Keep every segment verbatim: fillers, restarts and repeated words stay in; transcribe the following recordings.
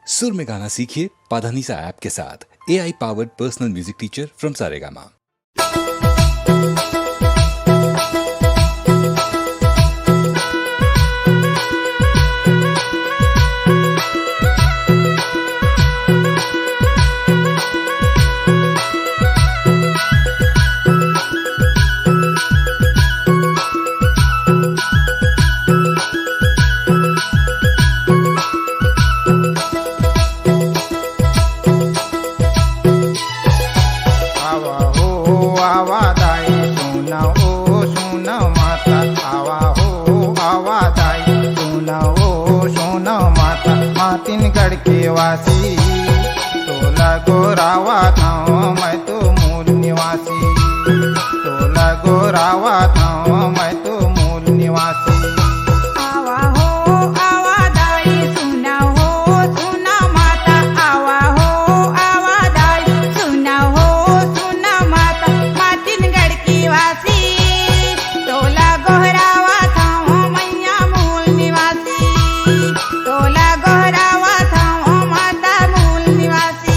सुर में गाना सीखिए पाधानीसा ऐप के साथ। A I powered personal music teacher from Saregama. आवा हो, आवा दाई, सुना ओ, सुना माता। आवा हो, आवा दाई, सुना ओ, सुना माता। मातिनगढ़ के वासी, तोला गोहरावत हंव मैं तो मूल निवासी। तोला गोहरावत हंव मैं तो मूल निवासी। आवा हो, आवा दाई, सुना हो, सुना माता। आवा हो, आवा दाई, सुना हो, सुना माता। मातिनगढ़ की वासी, तोला गोहरावत हंव मैया मूल निवासी। तोला गोहरावत हंव माता मूल निवासी।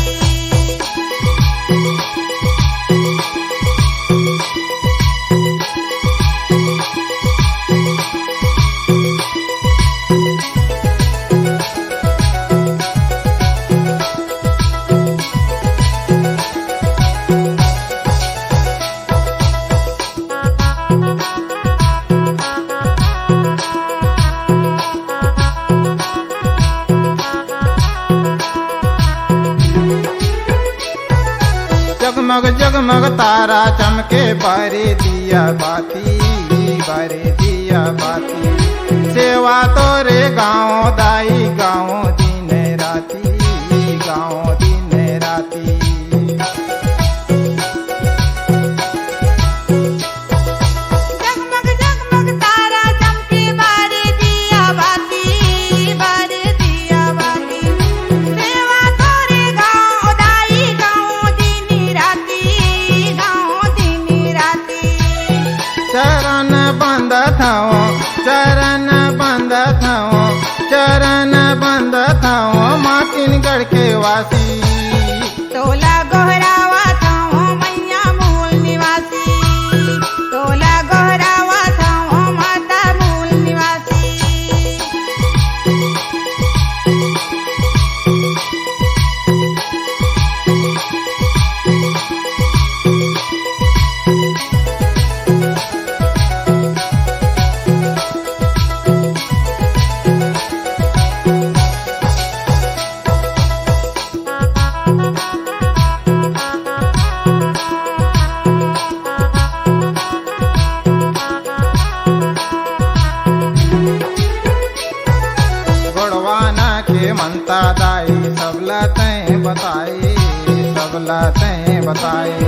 जगमग जगमग तारा चमके, बारे दिया बाती, बारे दिया बाती। सेवा तोरे गाँव दाई, गाँव दिन राती, गाँव दिन राती। जगमग जगमग तारा चमके, बारे दिया बाती, बारे दिया बाती। सेवा तोरे गाँव दाई, गाँव दिन राती, गाँव दिन राती। चरण बंदत हंव, चरण बंदत हंव, चरण बंदत हंव मातिनगढ़ के वासी। तोला गोहरावत हंव मैया मूल निवासी, तोला गोहरावत हंव माता मूल निवासी। गोड़वाना के मनता दाई, सबला तैं बताए, सबला तैं बताए।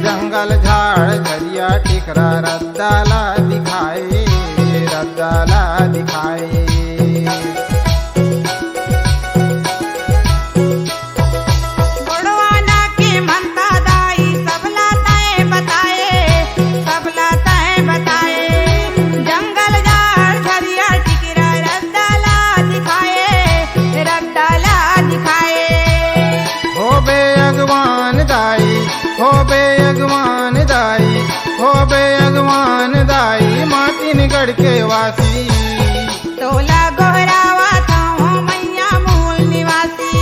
जंगल झाड़ झरिया टिकरा, रद्दा ला दिखाए, रद्दा ला दिखाए। गोड़वाना के मनता दाई, सबला तैं बताए, सबला तैं बताए। जंगल झाड़ झरिया टिकरा, रद्दा ला दिखाए, रद्दा ला दिखाए। होबे अगवान दाई, होबे अगवान दाई, होबे अगवान दाई, मातिनगढ़ के वासी। तोला गोहरावत हंव मैया मूल निवासी,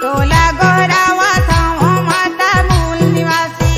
तोला गोहरावत हंव माता मूल निवासी।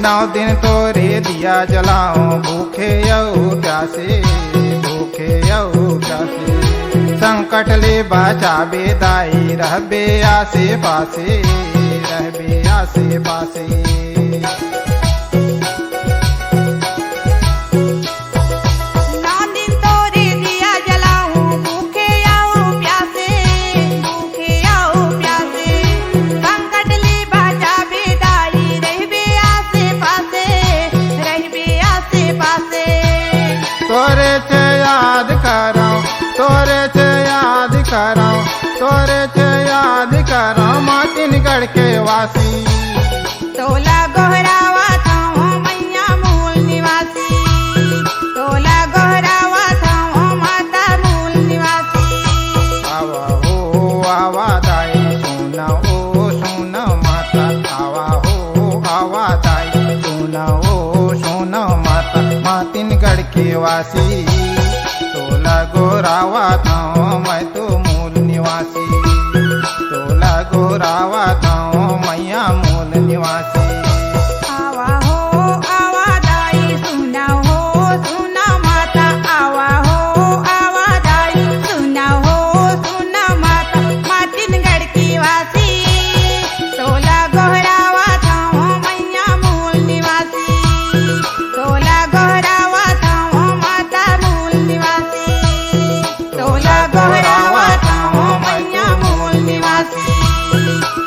नौ दिन तोरे दिया जलाओ, भूखे अउ प्यासे, भूखे अउ प्यासे। संकट ले बचाबे दाई, रहबे आसे पासे, रहबे आसे पासे। नौ दिन तोरे दिया जलाऊं, भूखे अउ प्यासे, याद करंव, तोरे चे याद करंव, माँ तीन गढ़ के वासी। तोला गोहरावत हंव मैया मूल निवासी, तोला गोहरावत हंव माता मूल निवासी। आवा हो, आवा दाई, सुन ओ, सुन माता, आवा हो, आवा दाई, सुन ओ, सुन माता, माँ तीन गढ़ के वासी। तोला गोहरावत हंव मैं तो मूल निवासी, तोला गोहरावत हंव मैया मूल निवासी। आवा हो, आवा दाई, सुन हो, सुन माता, आवा हो, आवा दाई, सुन हो, सुन माता, माँ तीन गढ़ के वासी। तोला गोहरावत हंव मैया मूल निवासी, तोला गोहरावत हंव माता मूल निवासी। तोला गोहरावत हंव मैया मूल निवासी,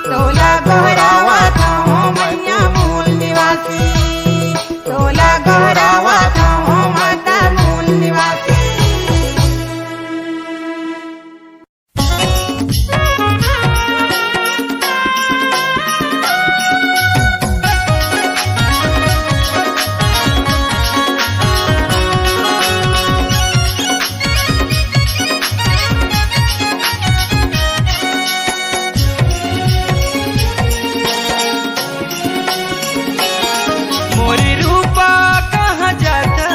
तोला गोहरावत हंव मैया मूल निवासी, तोला गोहरावत हंव माता मूल निवासी। मोरी रूपा कहाँ जाता,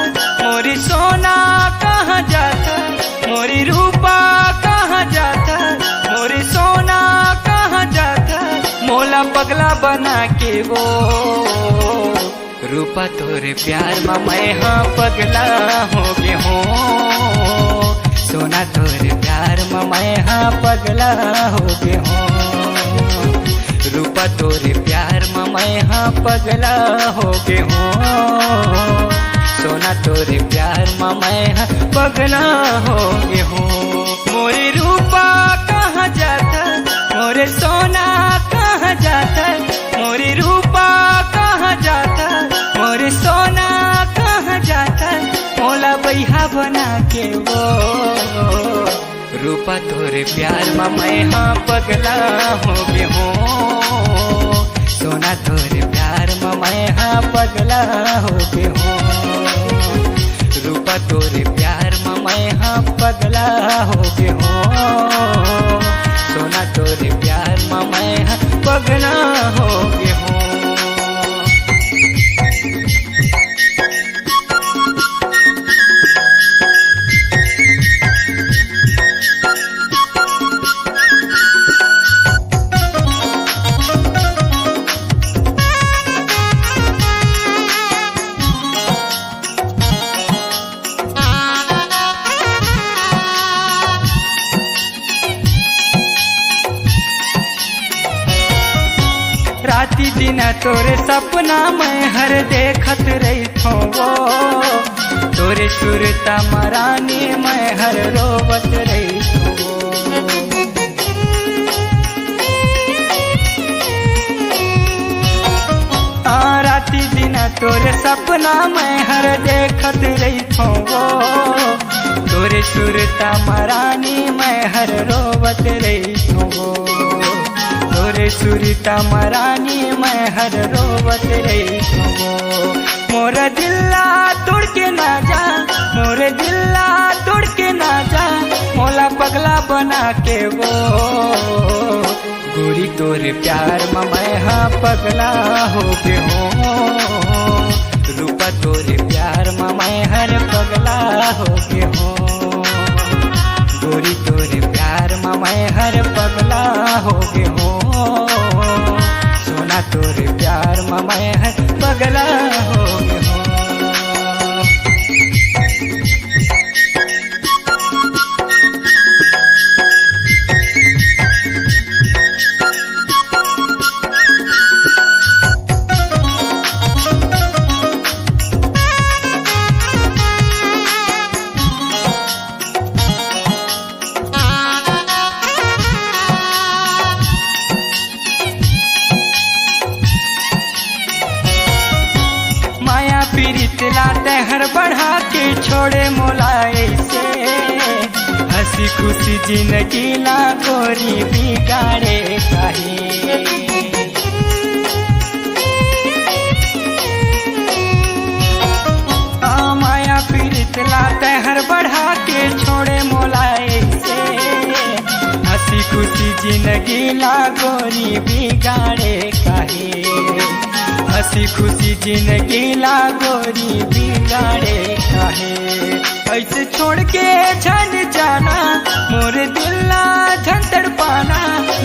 मोरी सोना कहाँ जाता, मोरी रूपा कहाँ जाता, मोरी सोना कहाँ जाता, मोला पगला बना के वो। रूपा तोरे प्यार म मैं हा पगला हो गे हों, सोना तोरे प्यार म मैं हा पगला हो गे हों, रूपा तोरे प्यार म मैं हा पगला हो गे हों, सोना तोरे प्यार म मैं हा पगला हो गे हों। मोरे रूपा कहाँ जाता, मोरे सोना कहाँ जाता, मोरे रूपा कहाँ जाता, मोरे सोना कहाँ जाता, मोला बइहा बना के वो। रूपा तोरे प्यार म मैं हा पगला हो गे हों, सोना तोरे प्यार म मैं हा पगला हो गे हों, रूपा तोरे प्यार म मैं हा पगला हो गे हों, सोना तोरे प्यार म मैं हा पगला हो गे हों। राति दिन तोरे सपना मैं हर देखत रहिथों वो, तोरे सुरता म रानी मैं हर रोवत रहिथों वो। आ, राति दिन तोरे सपना मैं हर देखत रहिथों वो, तोरे सुरता म रानी मैं हर रोवत रहिथों वो, तोरे सुरता म रानी मैं हर रोवत रहिथों वो। मोर दिल ला तोड़ के ना जा, मोर दिल ला तोड़ के ना जा, मोला पगला बना के वो। गोरी तोरे प्यार म मैं हा पगला हो गे हों, रूपा तोरे प्यार म मैं हर पगला हो गे हों, गोरी तोरे प्यार म मैं हर पगला हो गे हों, सोना तोरे प्यार म मैं हर पगला हो गे हों। माया पीरित ला तैं हर बढ़ा के छोड़े मोला ऐसे, हंसी खुशी जिंदगी ला गोरी बिगाड़े काहे? आ, माया पीरित ला तैहर बढ़ा के छोड़े मोला ऐसे। हंसी खुशी जिंदगी ला गोरी बिगाड़े काहे? हंसी खुशी जिंदगी ला गोरी बिगाड़े काहे? ऐसे छोड़ के झन जाना, मोर दिल ला झन तड़पाना,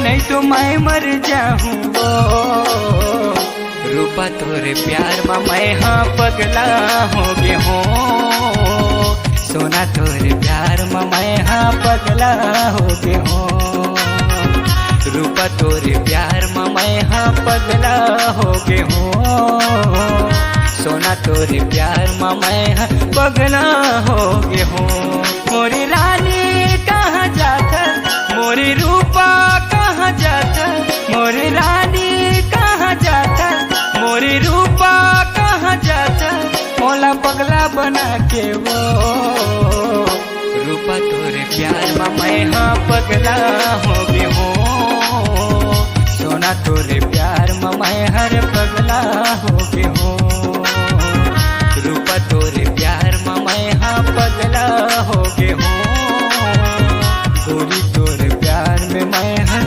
नहीं तो मैं मर जाहूँ वो। रूपा तोरे प्यार म मैं हा पगला हो गे हों, सोना तोरे प्यार म मैं हा पगला हो गे हों। रूपा तोरे प्यार म मैं हा पगला हो गे हों, सोना तोरे प्यार म मैं हा पगला हो गे हों। मोरी रानी कहाँ जात, मोरी रूपा कहाँ जात, मोरी रानी कहाँ जात, मोरी रूपा कहाँ जात, मोला पगला बना के वो। रूपा तोरे प्यार म मैं हा पगला हो गे हों, सोना तोरे प्यार म मैं हर पगला हो गे हों। रूपा तोरे प्यार म मैं हा पगला हो गे हों, गोरी तोरे प्यार में मैं हर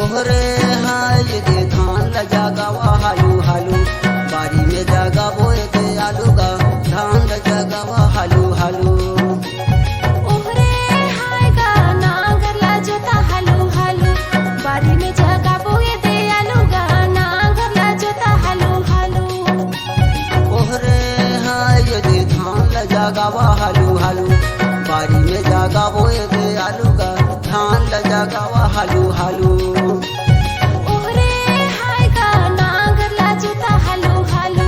ओहरे हाय दे धान ल जगावा हालू हालू, बारी में जगाबो ए दे आलू गा, धान ल जगावा हालू हालू। ओहरे हाय गा नांगर ल जोता हालू हालू, बारी में जगाबो ए दे आलू गा, नांगर ल जोता हालू हालू। ओहरे हाय दे धान ल जगावा हालू हालू, बारी में जगाबो ए दे आलू गा, धान ल जगावा हालू हालू। ओहरे हाय गा नांगर ल जोता हालू हालू,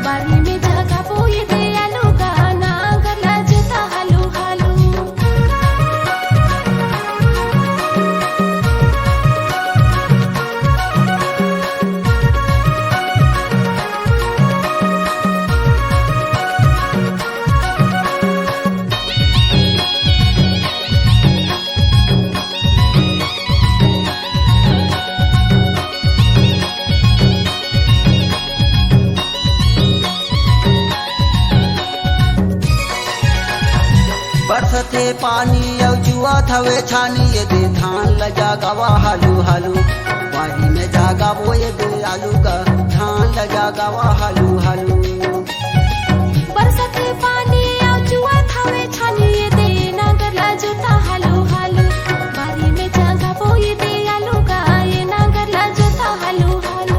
बारी में जगाबो ए दे आलू गा, नांगर ल जोता हालू हालू। बरसथे पानी अउ जुआत हवे छानी, ए दे धान ल जगावा हालू हालू, बारी में जगाबो ए दे आलू गा, धान ल जगावा हालू हालू। बरसथे पानी अउ जुआत हवे छानी, ए दे नांगर ल जोता हालू हालू, बारी में जगाबो ए दे आलू गा, ए नांगर ल जोता हालू हालू।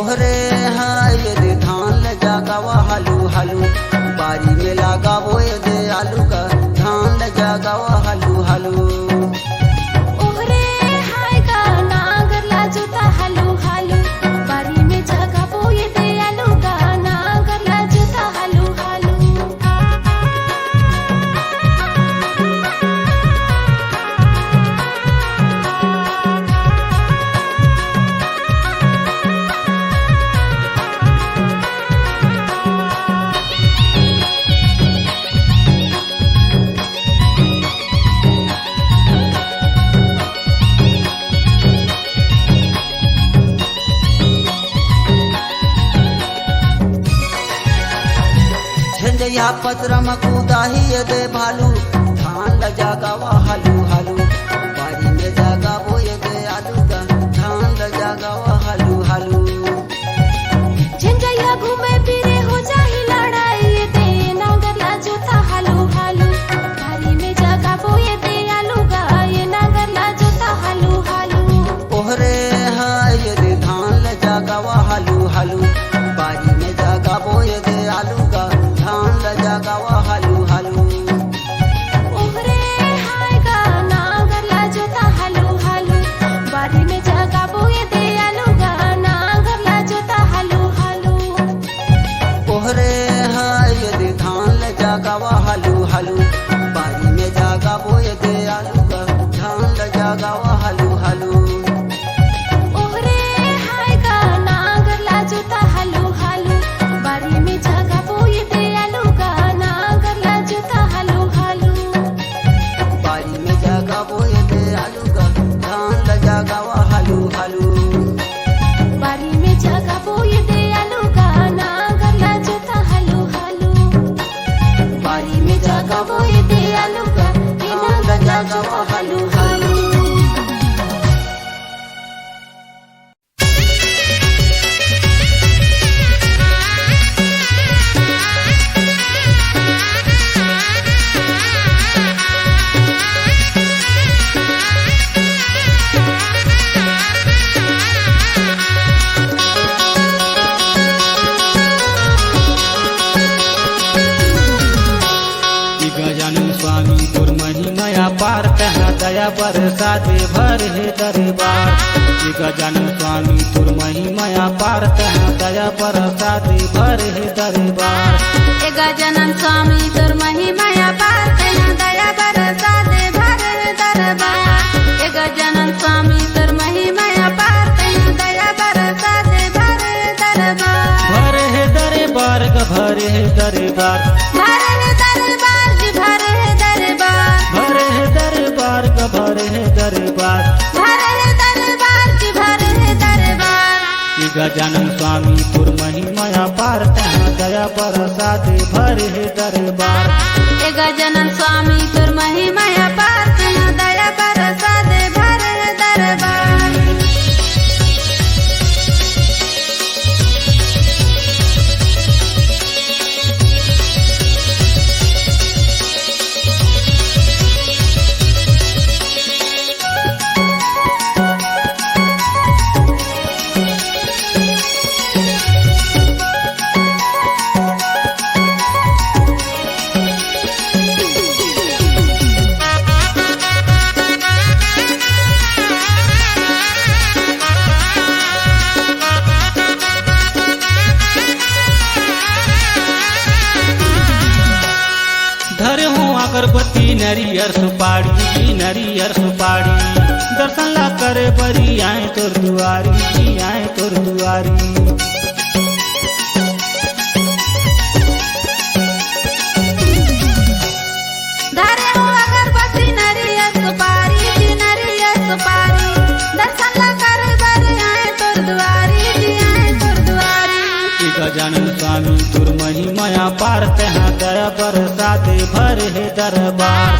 ओहरे हाय दे धान ल जगावा हालू हालू, बारी में लगाबो ए दे आलू गा, धान ल जगावा हालू हालू। ओहरे हाय गा नांगर ल जोता हालू हालू, बारी में जगाबो ए दे आलू गा, नांगर ल जोता हालू हालू। झंझैया पतरा म कूदाही ए दे भालू, धान ल जगावा हालू हालू, बारी में जगाबो ए दे आलू गा, धान ल जगावा हालू हालू। झंझैया घूमे फिरे हो जाही लड़ाई, ए दे नांगर ल जोता हालू हालू, बारी में जगाबो ए दे आलू गा, ए नांगर ल जोता हालू हालू। गावा हालू हालू। ओहरे हाय गा नांगर ला जोता हालू हालू। बारी में जागा बोए दे आलू गा नांगर ला जोता हालू हालू। बारी में जागा बोए दे आलू गा धान ला जागावा हालू हालू। बारी में जागा बोए दे आलू गा नांगर ला जोता हालू हालू। बारी में जागा बोए दे आलू गा धान ला जागावा हालू हालू। ए गजानन स्वामी तोर महिमा अपार, तैं दया बरसा दे भर हे दरबार। ए गजानन स्वामी तोर महिमा अपार, तैं दया बरसा दे भर हे दरबार। ए गजानन स्वामी तोर महिमा अपार, तैं दया बरसा दे भर हे दरबार। ए गजानन स्वामी तोर महिमा अपार, तैं दया बरसा दे भर हे दरबार। भर हे दरबार ग भर हे दरबार। भर हे दरबार जी भर हे दरबार। भर हे दरबार ग भर हे दरबार। भर हे दरबार जी भर हे दरबार। ए गजानन स्वामी तोर महिमा अपार, तैं दया बरसा दे भर हे दरबार। ए गजानन स्वामी तोर महिमा अपार, तैं दया बरसा दे भर हे दरबार। धरे हों अगरबत्ती, नरियर, सुपारी, नरियर, सुपारी, दर्शन ला करे बरी आए तोर दुआरी, आए तोर दुआरी। धरे हों अगरबत्ती, नरियर, सुपारी, नरियर, सुपारी, दर्शन ला करे बरी आए तोर दुआरी, आए तोर दुआरी। ए गजानन स्वामी तोर महिमा अपार, तैं दया बरसा दे भर हे दरबार।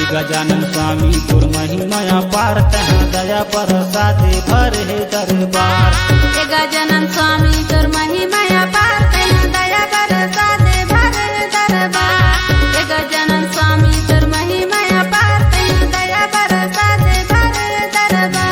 ए गजानन स्वामी तोर महिमा अपार, तैं दया बरसा दे भर हे दरबार। ए गजानन स्वामी तोर महिमा अपार, तैं दया बरसा दे भर हे दरबार। ए गजानन स्वामी तोर महिमा अपार, तैं दया बरसा दे भर हे दरबार।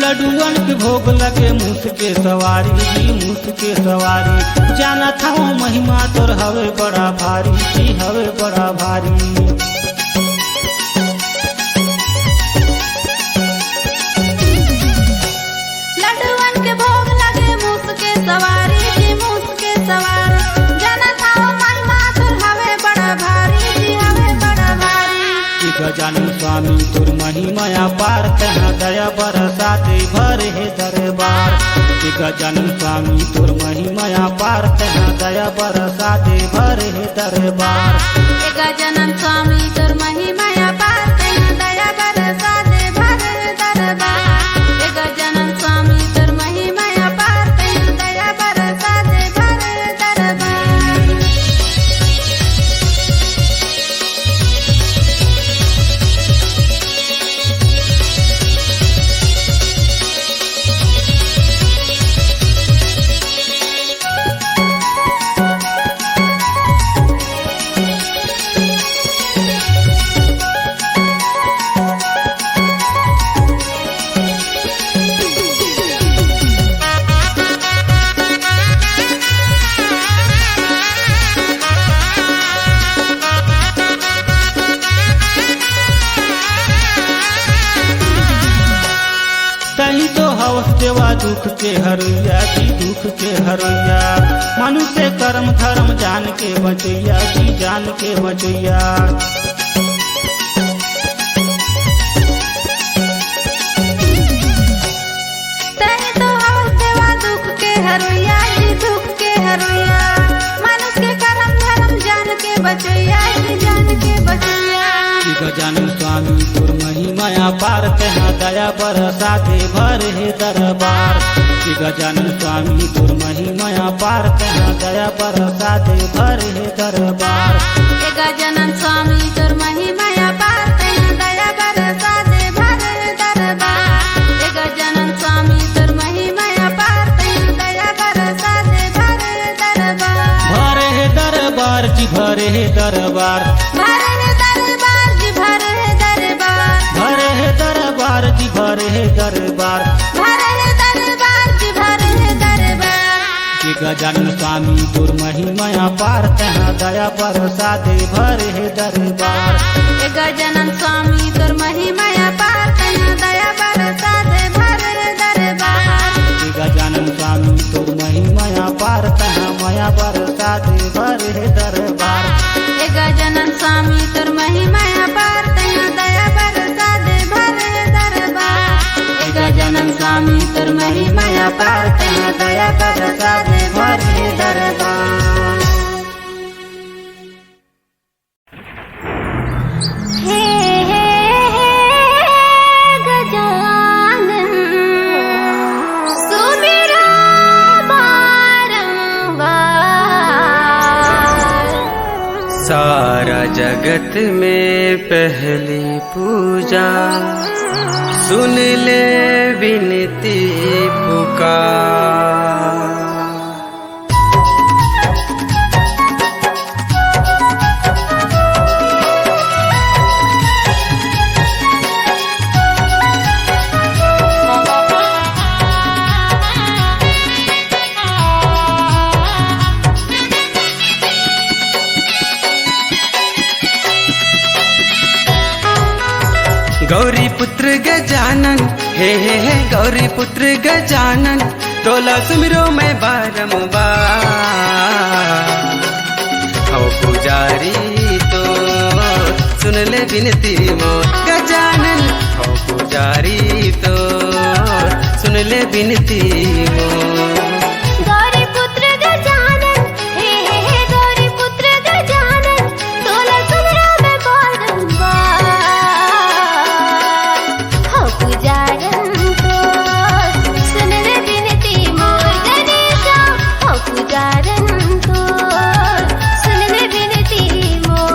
लड्डुअन के भोग लगे मूस के सवारी जी, मूस के सवारी। जानत हवं महिमा तोर हवे बड़ा भारी जी, हवे बड़ा भारी। लड्डुअन के भोग लगे मूस के सवारी जी, मूस के सवारी। जानत हवं महिमा तोर हवे बड़ा भारी जी, हवे बड़ा भारी। ए गजानन स्वामी तोर महिमा अपार, तैं दया बरसा दे भर हे दरबार। ए गजानन स्वामी तोर महिमा अपार, तैं दया बरसा दे भर हे दरबार। ए गजानन स्वामी तोर महिमा अपार, तैं दया बरसा दे भर हे दरबार। ए गजानन स्वामी तोर महिमा अपार, तैं दया बरसा दे भर हे दरबार। दुख के हरैया जी, दुख के हरैया, मनुष्य कर्म धर्म जान के बचैया जी, जान के बचैया। तैं तो हवस देवा दुख के हरैया जी, दुख के हरैया, मनुष्य के कर्म धर्म जान के बचैया जी, जान के बचैया। कि गजानन स्वामी तोर महिमा अपार, तेहा दया बरसा दे भर हे दरबार। कि गजानन स्वामी तोर महिमा अपार, तेहा दया बरसा दे भर हे दरबार। ए गजानन स्वामी तोर महिमा अपार, तेहा दया बरसा दे भर हे दरबार। ए गजानन स्वामी तोर महिमा अपार, तेहा दया बरसा दे भर हे दरबार। भर हे दरबार जी, भर हे दरबार। भर हे दरबार जी, भर हे दरबार। भर हे दरबार जी, भर हे दरबार। भर हे दरबार जी, भर हे दरबार। कि गजानन स्वामी तोर महिमा अपार, तेहा दया बरसा दे भर हे दरबार। ए गजानन स्वामी तोर महिमा अपार, तेहा दया बरसा दे भर हे दरबार। कि गजानन स्वामी तोर महिमा अपार, तेहा मया बरसा दे भर हे दरबार। ए गजानन स्वामी तोर महिमा अपार, तेहा दया बरसा दे भर हे दरबार। ए गजानन स्वामी तोर महिमा अपार, तेहा दया बरसा दे भर हे दरबार। हे, हे, हे गजानन, सुमिरो बारंबार। सारा जगत में पहली पूजा, सुन ले विनती पुकार। गौरी पुत्र गजानन, हे, हे, हे, गौरी पुत्र गजानन, तोला सुमिरो मैं बारंबार। हव पुजारी तो सुन ले बिनती मोर गजानन, हव पुजारी तो सुन ले बिनती मोर। गौरी पुत्र गजानन, हे, हे, हे, गौरी पुत्र गजानन, तोला सुमिरो मैं बारंबार। हो पुजारन तो सुन ले बिनती मोर गणेशा, हो पुजारन तो सुन ले बिनती मोर।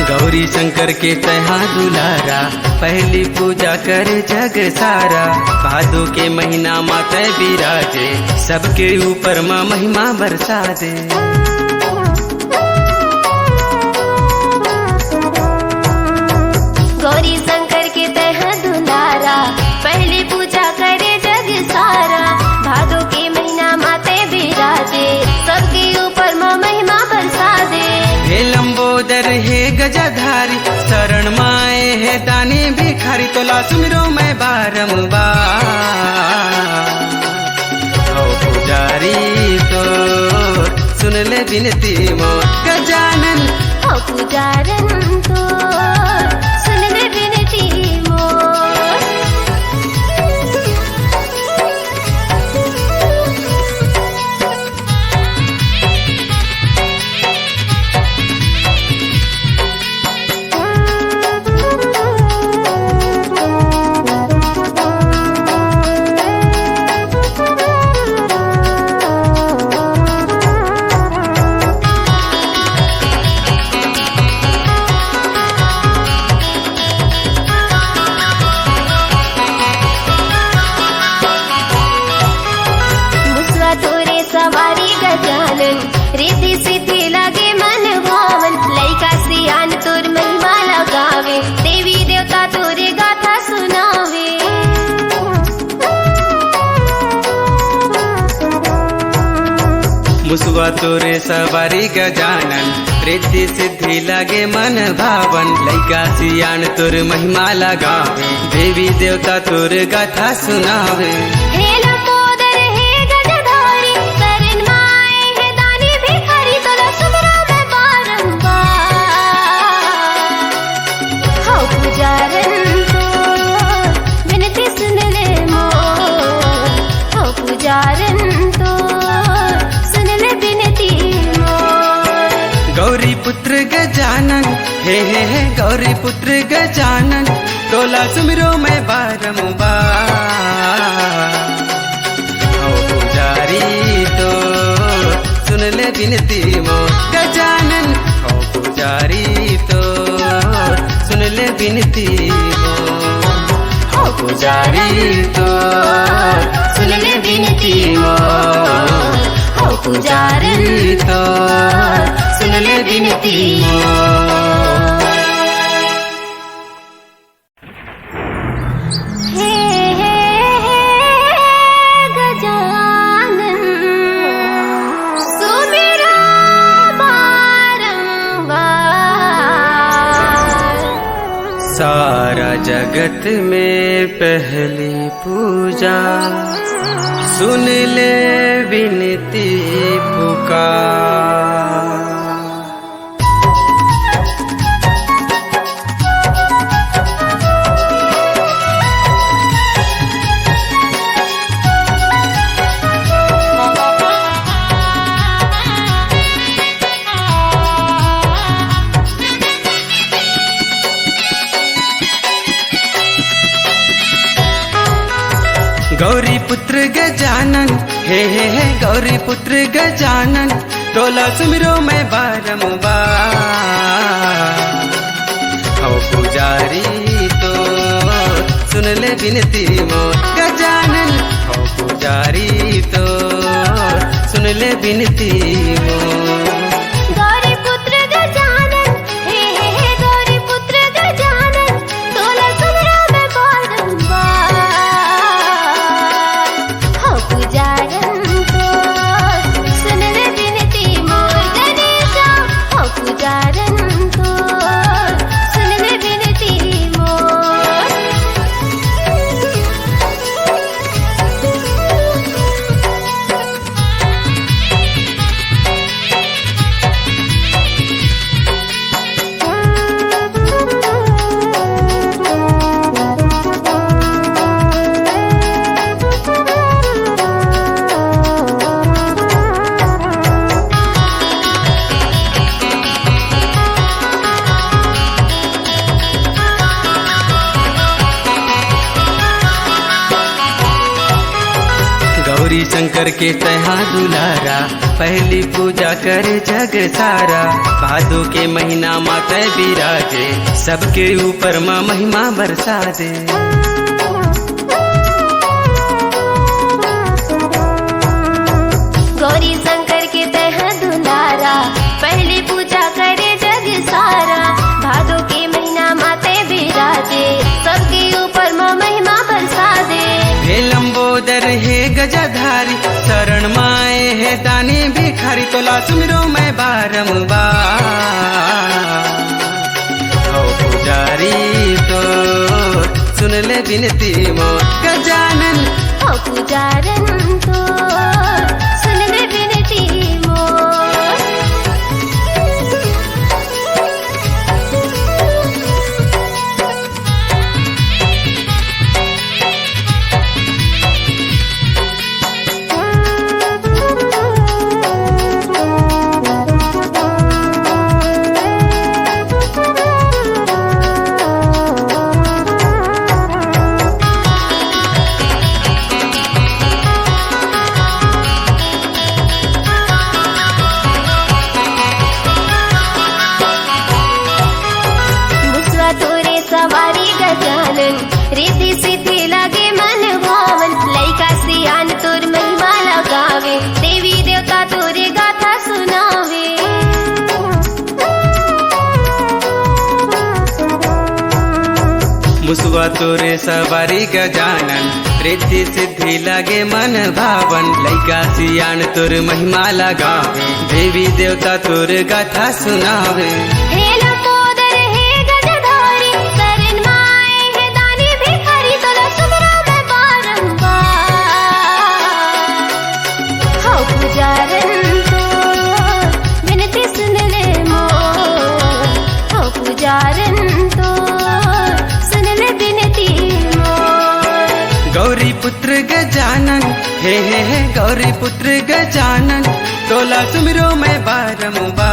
गौरी शंकर के तैहा दुलारा, पहली पूजा करे जग सारा। भादो के महीना मा तै बिराजे, सबके ऊपर मा महिमा बरसा दे। गौरी शंकर के तैहा दुलारा, पहली पूजा करे जग सारा। भादो के महीना मा तै बिराजे, सबके ऊपर मा महिमा बरसा दे। हे लंबोदर हे गजाधारी, शरण माए हे दानी भिखारी, तोला सुमिरो मैं बारंबार। हो पुजारी तो सुन ले बिनती मोर गजानन, हो पुजारन तो सुन ले बिनती मोर। मुसवा तोरे सवारी गजानन, रिद्धि सिद्धि लागे मन भावन। लइका सियान तोर महिमा लगावे, देवी देवता तोर गाथा सुनावे। हे लंबोदर हे गजधारी, शरण माए हे दानी भिखारी, तोला सुमरो मैं बारंबार। हौ पुजारन तोर बिनती सुन ले मोर, हौ पुजारन तोर सुन ले बिनती मोर। गौरी पुत्र गजानन, हे हे हे गौरी पुत्र गजानन, तोला सुमिरो मैं बारंबार। हौ पुजारी तोर सुन ले बिनती मोर गजानन, हौ पुजारी तोर सुन ले बिनती मोर। हौ पुजारी तोर सुन ले बिनती मोर, हौ पुजारी तोर सुन ले बिनती मोर। हे, हे, हे गजानन, सुमिरो बारंबार। सारा जगत में पहली पूजा, सुन ले विनती पुकार। गौरी पुत्र गजानन, हे हे हे गौरी पुत्र गजानन, तोला सुमिरो मैं बारंबार। हौ पुजारी तोर सुन ले बिनती मोर गजानन, हौ पुजारी तोर सुन ले बिनती मोर। गौरी पुत्र गजानन, हे हे हे गौरी पुत्र गजानन, तोला सुमिरो मैं बारंबार। हौ पुजारन तोर सुन ले बिनती मोर गणेशा, हौ पुजारन तोर सुन ले बिनती मोर। गौरी शंकर के तैहा दुलारा, पहली पूजा करे जग सारा। भादो के महीना मा तै बिराजे, सबके ऊपर मा महिमा बरसा दे। गौरी शंकर के तैहा दुलारा, पहली पूजा करे जग सारा। भादो के महीना मा तै बिराजे, सबके ऊपर मा महिमा बरसा दे। हे लंबोदर हे गजाधारी, शरण माए हे दानी भिखारी, तोला सुमिरो मैं बारंबार। हौ पुजारी तोर सुन ले बिनती मोर गजानन, हौ पुजारन तोर सुन ले बिनती मोर। सुबह तोरे सवारी गजानन, रिद्धि सिद्धि लागे मन भावन। लइका सियान तोर महिमा लगावे, देवी देवता तोर गाथा सुनावे। हे लंबोदर हे गजधारी, शरण माए हे दानी भिखारी, तोला सुमिरो मैं बारंबार। हो पुजारन तो विनती सुन ले मोर, हो पुजारन तो सुन ले विनती मोर। गौरी पुत्र गजानन, हे हे हे गौरी पुत्र गजानन, तोला सुमिरो मैं बारंबार।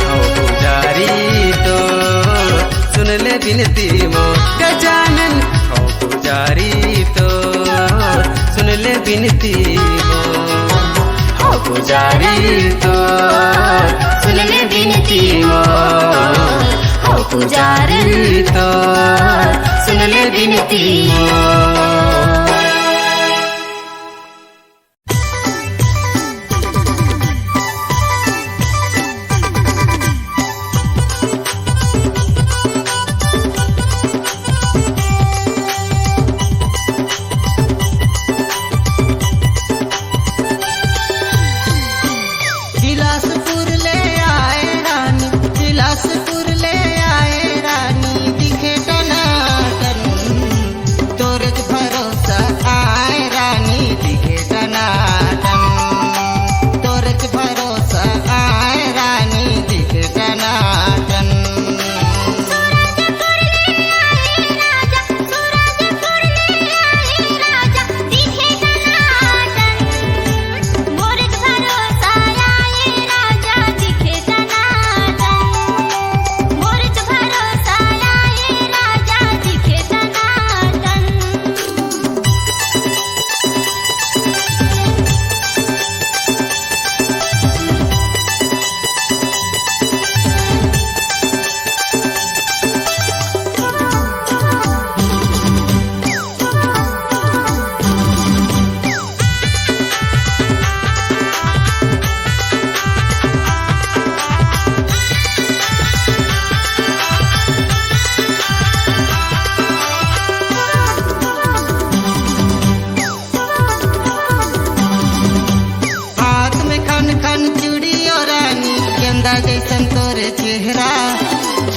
हो पुजारी तो सुन ले विनती मोर गजानन, हो पुजारी तो सुन ले विनती मोर। हो पुजारी तो सुन ले विनती मोर, हो पुजारी तो सुन ले विनती मोर। बिलासपुर ले आए रानी, बिलासपुर ले आए रानी, दिखे टनाटन। तोरे च भरोसा आए रानी, दिखे टनाटन। तोरे च भरोसा आए रानी, दिखे टनाटन। हाथ में खन खन चूड़ी और रानी, चंदा जैसन तोरे चेहरा,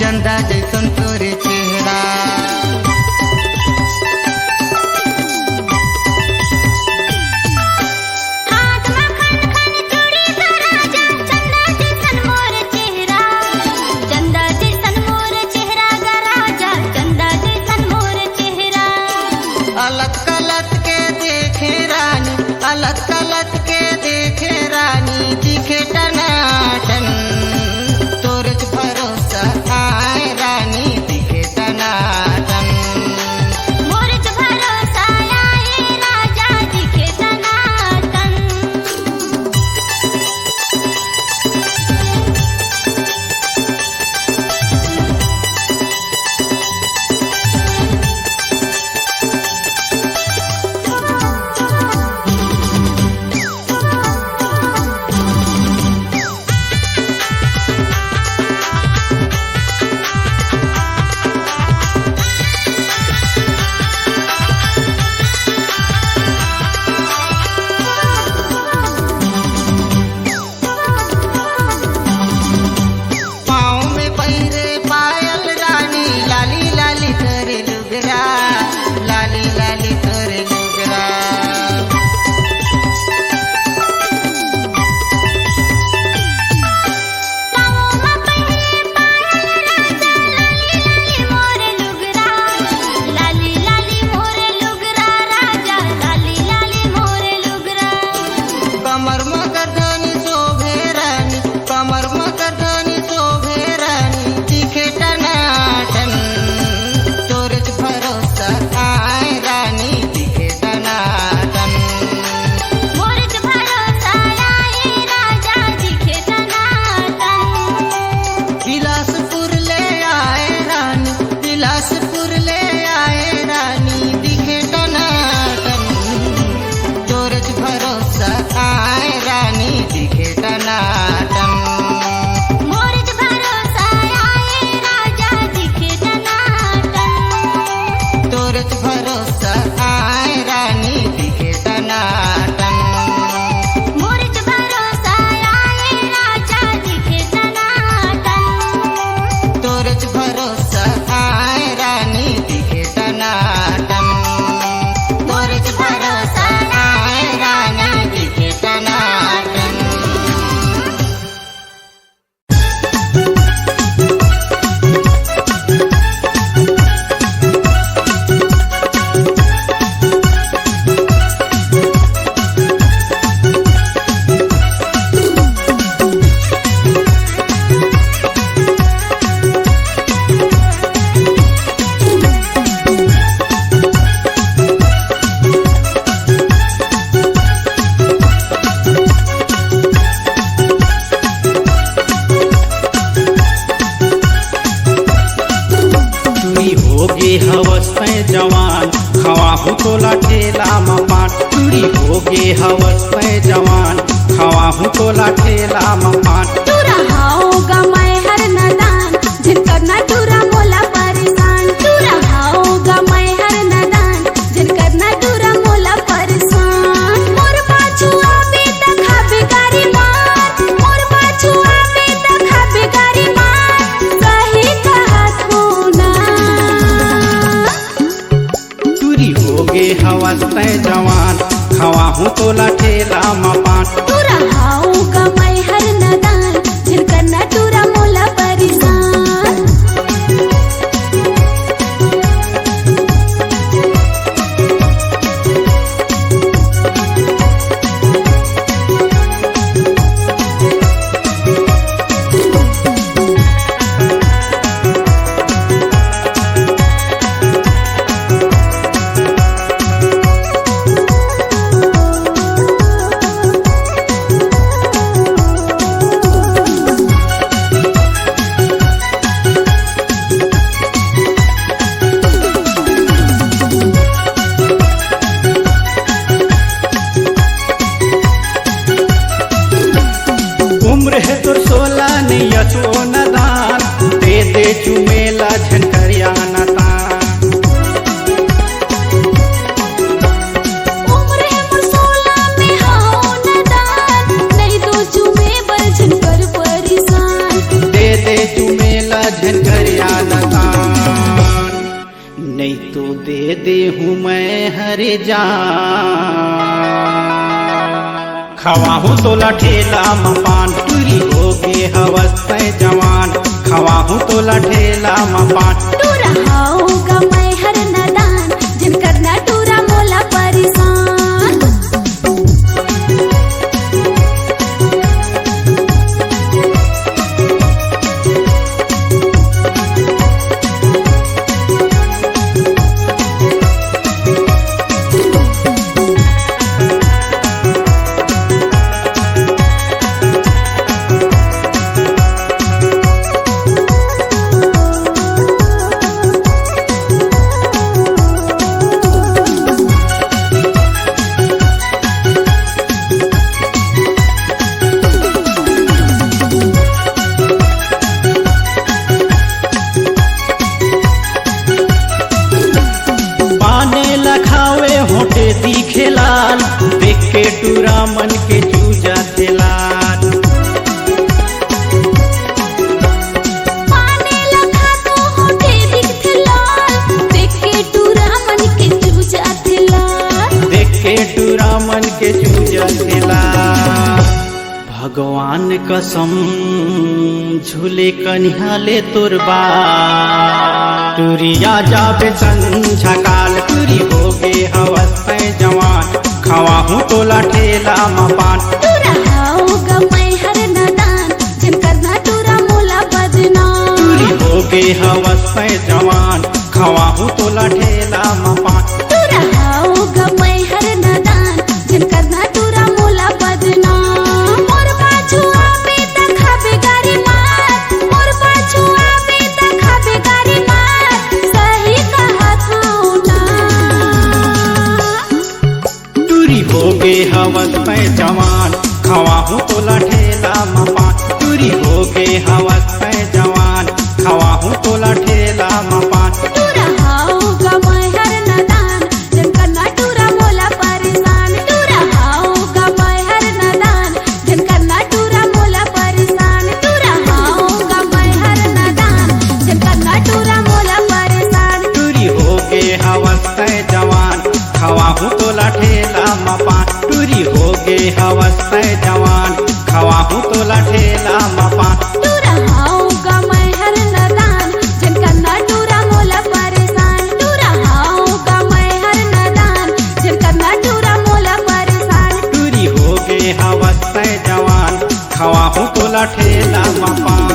चंदा जैसन तोरे चेहरा। हाथ में खन खन चूड़ी तो राजा, चंदा जैसन मोर चेहरा, चंदा जैसन मोर चेहरा गा राजा, चंदा जैसन मोर चेहरा। अलत कलत के देखे रानी, अलत कलत के देखे रानी, दिखे टनाटन। तोरे च भरोसा आए रानी, दिखे टनाटन। मोरे च भरोसा आए राजा, दिखे टनाटन। पाँव में पहिरे पायल रानी, लाली लाली तोरे लुगरा, लाली लाली तोरे लुगरा। पाँव में पहिरे पायल राजा, लाली लाली मोरे लुगरा, लाली लाली मोरे लुगरा राजा, लाली लाली मोरे लुगरा। कमर मकर धनी शोभे रानी, कमर मकर धनी शोभे रानी, दिखे टनाटन। तोरे च भरोसा आए रानी, दिखे टनाटन। मोरे च भरोसा आए राजा, दिखे टनाटन। बिलासपुर ले आए रानी, बिलासपुर ले आए रानी, दिखे टनाटन। तोरे च भरोसा आए रानी, दिखे टनाटन। मोरे च भरोसा आए राजा, दिखे होगे हवस तैं जवान, खवाहूँ तोला ठेला म पान। टूरा हव गा मैं हर नदान, झिन करना टूरा मोला परेशान। टूरा हव गा मैं हर नदान, झिन करना टूरा मोला परेशान। मोर पाछू आबे त खाबे गारी मार, मोर पाछू आबे त खाबे गारी मार, सही कहत हूँ ना। टूरी होगे हवस तैं जवान, खवाहूँ तोला ठेला म पान। टूरा हव गा मैं हर नदान, झिन करना टूरा मोला परेशान। उम्र हे तोर सोला, नइ असो नदान, दे दे चुमेला झन करिया नदान। उम्र हे मोर सोला, में हव नदान, नइ दो चुमे बर झन कर परेशान। दे दे चुमेला झन करिया नदान। नइ तो दे देहूँ मैं हर जान। खवाहूँ तोला ठेला म पान, टूरी होगे हवस तैं जवान। खवाहूँ तोला ठेला म पान। टूरा हव गा मैं हर नदान, झिन करना टूरा मोला परेशान। पाने ला खावे होठे दिखे लाल, देख के टूरा मन के चू जाथे लाल। पाने ला खातो होठे दिखथे लाल, देख के टूरा मन के चू जाथे लाल। देख के टूरा मन के चू जाथे लाल। भगवान कसम झूले कनिहा ले तोर बाल। टूरी आ जाबे संझा काल, टूरी होगे हवस तैं जवान, खवाहूँ तोला ठेला म पान। टूरा हव गा मैं हर नदान, झन करना टूरा मोला बदनाम। टूरी होगे हवस तैं जवान, खवाहूँ तोला ठेला म पान। टूरा हव गा मैं हर नदान, झन करना टूरा मोला बदनाम। मोर पाछू आबे त खाबे गारी मार, मोर पाछू आबे त खाबे गारी मार, सही कहत हूँ ना। टूरी होगे हवस तैं जवान, खवाहूँ तोला ठेला म पान। टूरी होगे हवस तैं जवान, खवाहूँ तोला ठेला म पान। टूरा हव गा मैं हर नदान, झन करना टूरा मोला परेशान। टूरा हव गा मैं हर नदान, झन करना टूरा मोला परेशान। टूरा हव गा मैं हर नदान, झन करना टूरा मोला परेशान। टूरी होगे हवस तैं जवान, खवाहूँ तोला ठेला म पान। टूरी होगे हवस तैं जवान, खवाहूँ तोला ठेला म पान। टूरा हव गा मैं हर नदान, झन करना टूरा मोला परेशान। टूरा हव गा मैं हर नदान, झन करना टूरा मोला परेशान। टूरी होगे हवस तैं जवान, खवाहूँ तोला ठेला म पान।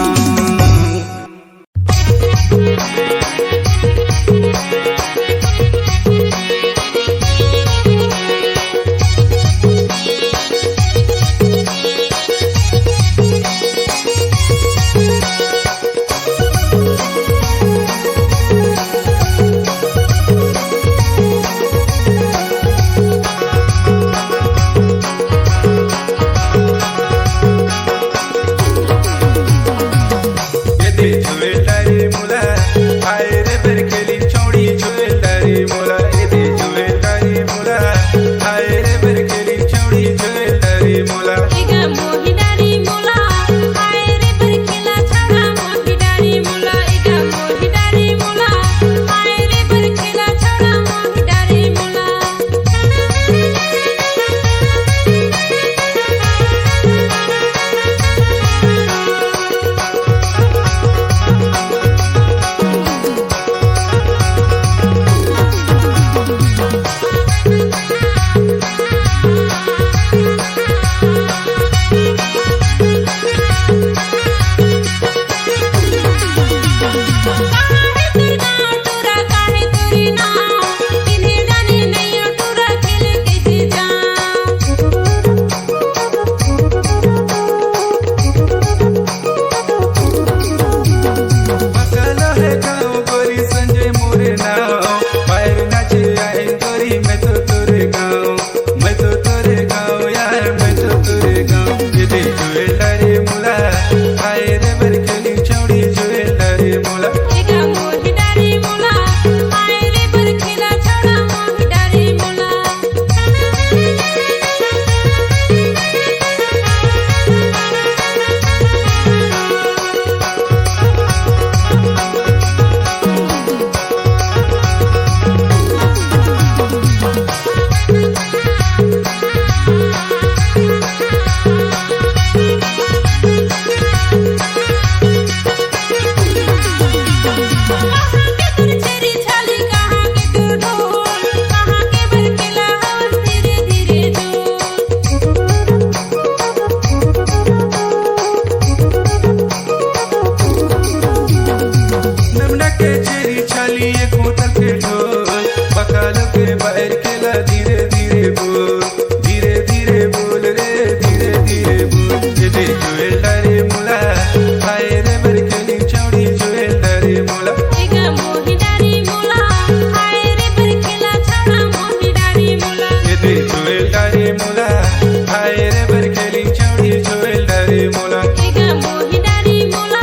हाय रे बरखेली छौड़ी छोड़ डारे मोला। एगा मोहि डारे मोला।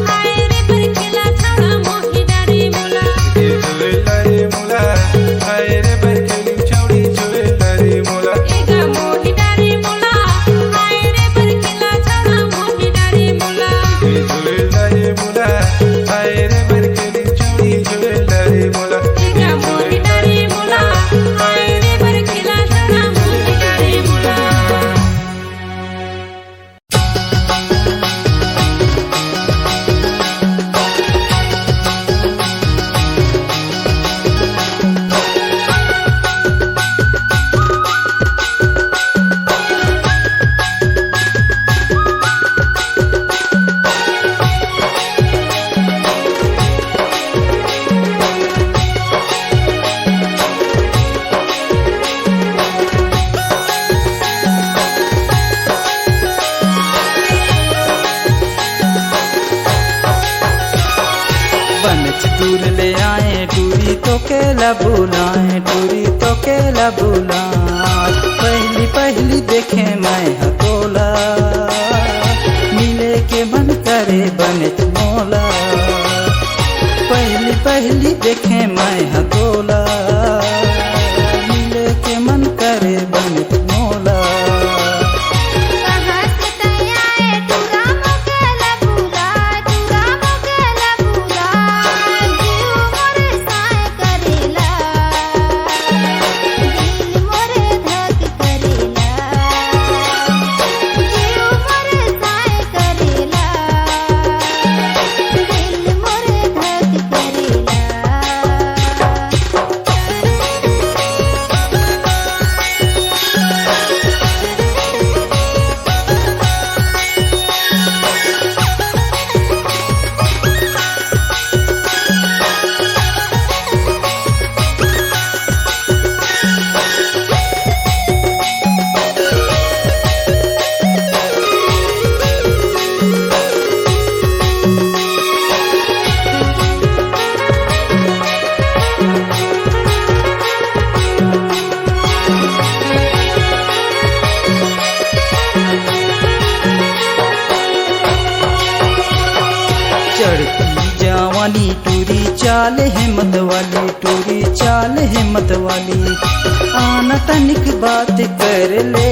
हाय रे बरखेला छौड़ा मोहि डारे मोला। ए छोड़ डारे मोला। हाय रे बरखेली छौड़ी छोड़ डारे मोला। एगा मोहि डारे मोला। हाय रे बरखेला छौड़ा मोहि डारे मोला। ए छोड़ डारे मोला। हाय रे बरखेली छौड़ी छोड़ डारे मोला। एगा मोहि डारे मोला। हाय रे बरखेला छौड़ा मोहि डारे मोला। बनेच दूर ले आए टूरी तोके ला बुलाए, टूरी तोके ला बुलाए। पहली पहली देखे मैं ह तोला, मिले के मन करे बनेच मोला। पहली पहली देखे मैं ह तोला, मिले के मन करे बनेच मोला। कहाँ से तैं आए टूरा मोके ला बुला, टूरा मोके ला बुला। जीव मोर साय करेला, दिल मोर धक करेला। जीव मोर साय करेला, दिल मोर धक करेला। चढ़ती जवानी टूरी चाल हे मतवाली, टूरी चाल हे मतवाली। आना तनिक बात कर ले,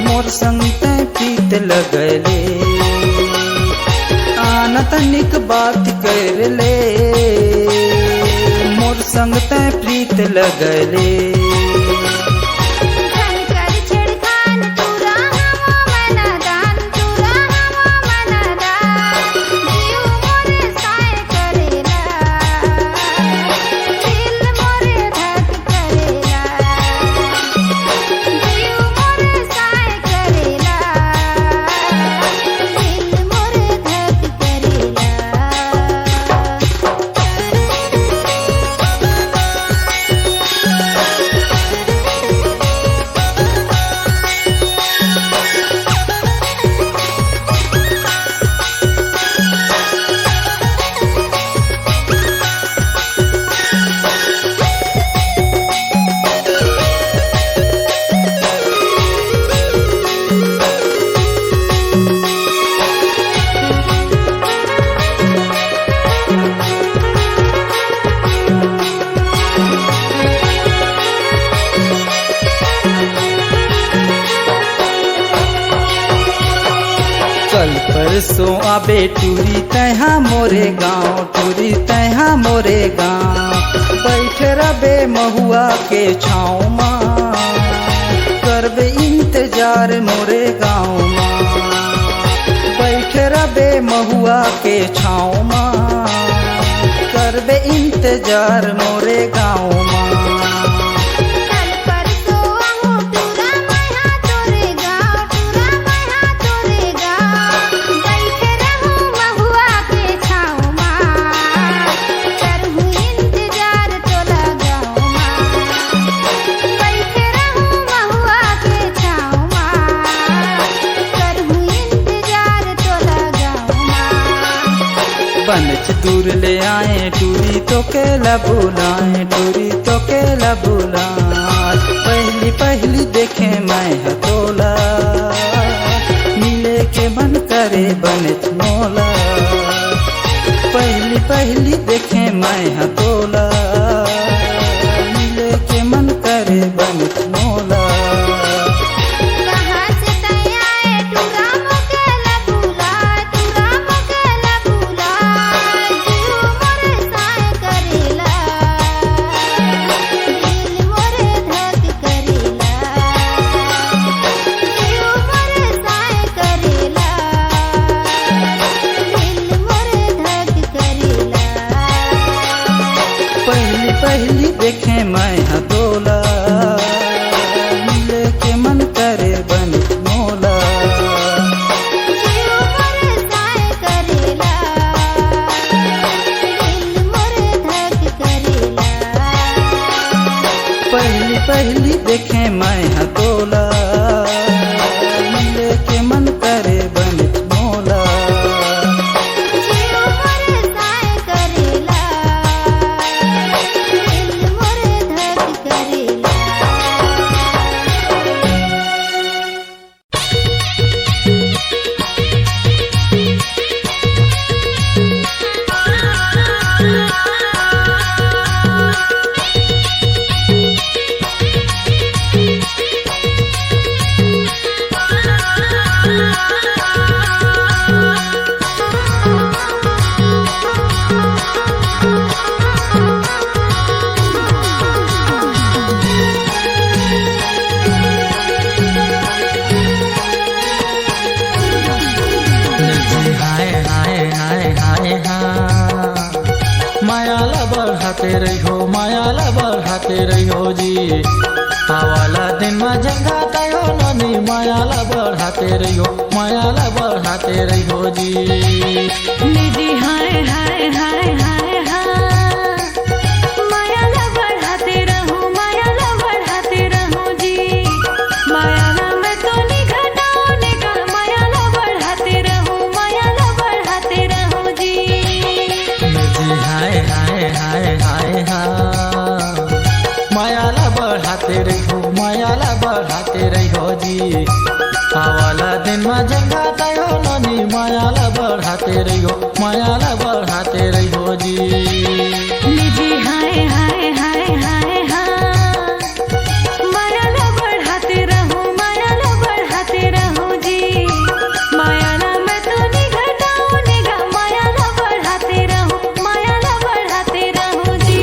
मोर संग तैं प्रीत लगले। आना तनिक बात कर ले, मोर संग तैं प्रीत लगले। झन कर छेड़खान टूरा हवा मना दान, टूरा हवा मना दान। जीव मोर साय करेला, दिल मोर धक करेला। जीव मोर साय करेला, दिल मोर धक करेला। कल परसों आबे टूरी तैं हा मोरे गाँव, टूरी तैं हा मोरे गाँव। बैठ रबे महुआ के छाँव मा, करबे इंतजार मोरे गाँव मा। बैठ रबे महुआ के छाँव मा, करबे इंतजार मोरे गाँव मा। कल परसों आहूँ टूरा मैं हा तोरे गाँव, टूरा मैं हा तोरे गाँव। बैठ रहूँ महुआ के छाँव मा, करहूँ इंतजार तोला गाँव मा। बैठ रहूँ महुआ के छाँव मा, करहूँ इंतजार तोला गाँव मा। बनेच दूर ले आए टूरी तोके ला बुलाए, टूरी तोके ला बुलाए। पहली पहली देखे मैं ह तोला, मिले के मन करे बनेच मोला। पहली पहली देखे मैं ह तोला, मिले के मन करे बनेच मोला। कहाँ से तैं आए टूरा मोके ला बुलाए, टूरा मोके ला बुलाए, जीव मोरे साए करेला, दिल मोरे धक करेला, जीव मोरे साए करेला, दिल मोरे धक करेला। पहली पहली देखे मैं ह तोला, मिले के मन करे बनेच मोला। जीव मोरे साए करेला, दिल मोरे धक करेला। पहली पहली देखे मैं ह तोला, मिले के मन करे बनेच मोला। जीव मोरे साए करेला, दिल मोरे धक करेला। हाय, हाय, हाय, हाय, हाय, हाँ। माया ला बढ़ाते रहिहो, माया ला बढ़ाते रहिहो जी। आवाला दिन मा जंगा तयो नोनी, माया ला बढ़ाते रहिहो, माया ला बढ़ाते रहिहो जी। निजी हाय, हाय, हाय, हाय, हाँ। माया ला बढ़ाते रहूं, माया ला बढ़ाते रहूं जी। माया ला मैं तो नी घटाओ ने का, माया ला बढ़ाते रहूं, माया ला बढ़ाते रहूं जी। जी हाय, हाय, हाय, हाय, हाँ। माया ला बढ़ाते रहिहो, माया ला बढ़ाते रहिहो जी। आवाला दिन मा जंगा तयो नोनी, माया ला बढ़ाते रहिहो, माया ला बढ़ाते रहिहो जी। निजी हाय, हाय, हाय, हाय, हाँ। माया ला बढ़ाते रहूं, माया ला बढ़ाते रहूं जी। माया ला मैं तो नी घटाओ ने गा, माया ला बढ़ाते रहूं, माया ला बढ़ाते रहूं जी।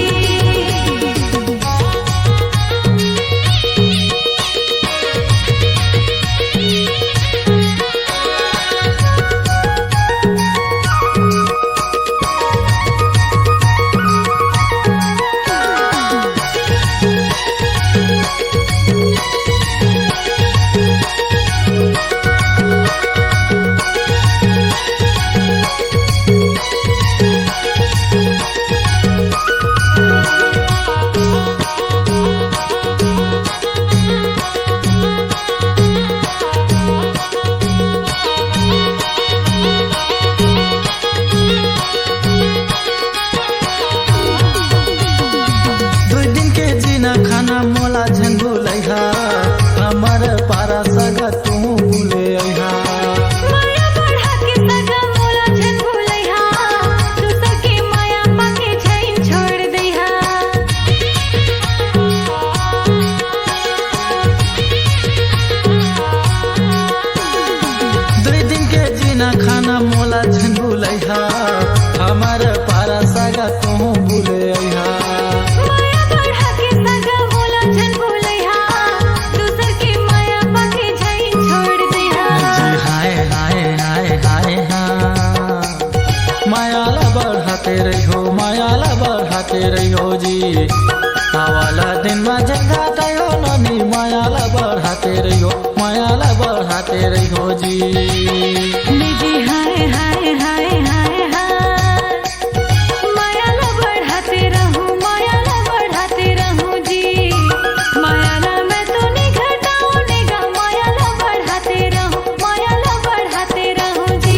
दुई दिन के जीना खाना मोला झन भुलैहा, हमर पारा सगा तू भूले अइहा। माया बढ़ा के सगा मोला झन भुलैहा, दूसर के माया पाके झन छोड़ दैहा। दुई दिन के जीना खाना मोला झन भुलैहा, हमर पारा सगा तोहू भूले अइहा। माया बढ़ा के सगा मोला झन भुलैहा, दूसर के माया पाके झन छोड़ दैहा। जी हाय, हाय, हाय, हाय, हाँ। माया ला बढ़ाते रहिहो, माया ला बढ़ाते रहिहो जी। आवाला दिन मा जंगा तयो नोनी, माया ला बढ़ाते रहिहो, माया ला बढ़ाते रहिहो जी। निजी हाय, हाय, हाय, हाय, हाय। माया ला बढ़ाते रहूं, माया ला बढ़ाते रहूं जी। माया ला मैं तो नी घटाओ ने गा, माया ला बढ़ाते रहूं, माया ला बढ़ाते रहूं जी।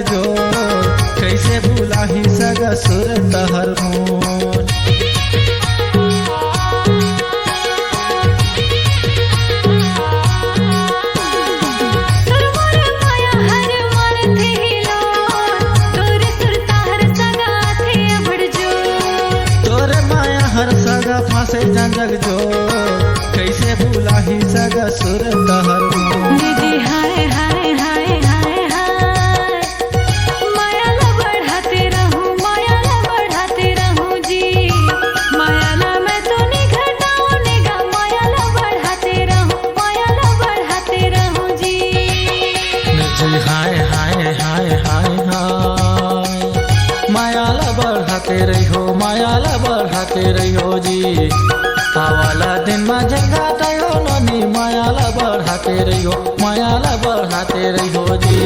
जोर, कइसे भुलाही सगा सुर तहर मोर। तोर मोर माया हर मारथे हिलोर, तोर सुरता हर सगा आथे अबड़ जोर। तोर माया हर सगा फांसे जंजक जोर, कइसे भुलाही सगा सुर तहर मोर। जी जी हाय हाय हाय हाय हाय। माया ला बढ़ाते रहूं, माया ला बढ़ाते रहूं जी। माया ला मैं तो नी घटाऊं ने गा, माया ला बढ़ाते रहूं, माया ला बढ़ाते रहूं जी। जी हाय हाय हाय हाय हाय। माया ला बढ़ाते रहिहो, माया ला बढ़ाते रहिहो जी। आवाला दिन मा झंझाट आयो नोनी, माया ला बढ़ाते रहिहो, माया ला बढ़ाते रहिहो जी।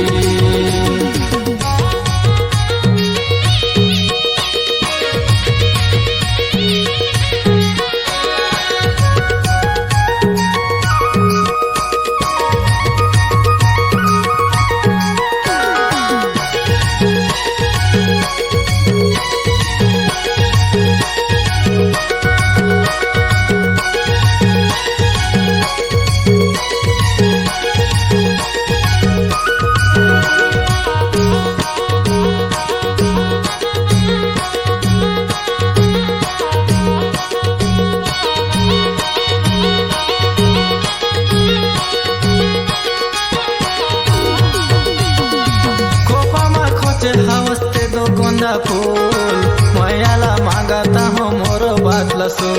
खोपा मा खोचे हवस ते दो गोंदा फूल, मया ला मांगत हों मोरो बात ला सुन।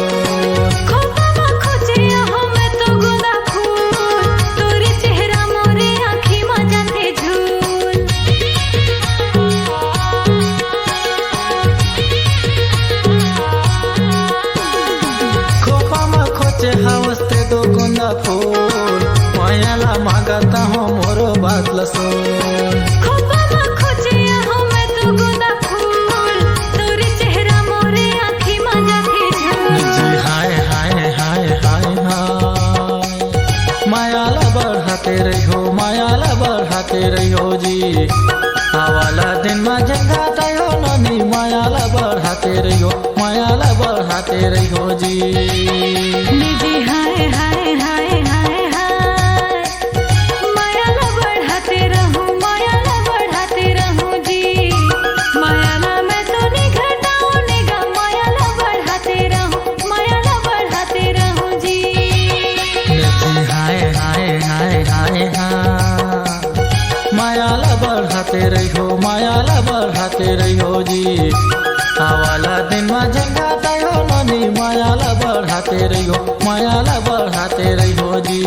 खोपा मा खोचे हों मैं तो गोंदा फूल, तोरे चेहरा मोरे आँखी मा जाथे झूल। खोपा मा खोचे हवस ते दो गोंदा फूल, मया ला मांगत हों मोरो बात ला सुन। खोपा मा खोचे हों मैं तो गोंदा फूल, तोरे चेहरा मोरे आँखी मा जाथे झूल। जी हाय हाय हाय हाय हाय। माया ला बढ़ाते रहिहो, माया ला बढ़ाते रहिहो जी। आवाला दिन मा झंझाट आयो नोनी, माया ला बढ़ाते रहिहो, माया ला बढ़ाते रहिहो जी। जी हाय हाय हाय हाय हाय। माया ला बढ़ाते रहूं, माया ला बढ़ाते रहूं जी। माया ला मैं तो नी घटाऊं ने गा, माया ला बढ़ाते रहूं, माया ला बढ़ाते रहूं जी। जी हाय हाय हाय हाय हाय। माया ला बढ़ाते रहिहो, माया ला बढ़ाते रहिहो जी। आवाला दिन मा झंझाट आयो नोनी, माया ला बढ़ाते रहिहो, माया ला बढ़ाते रहिहो जी।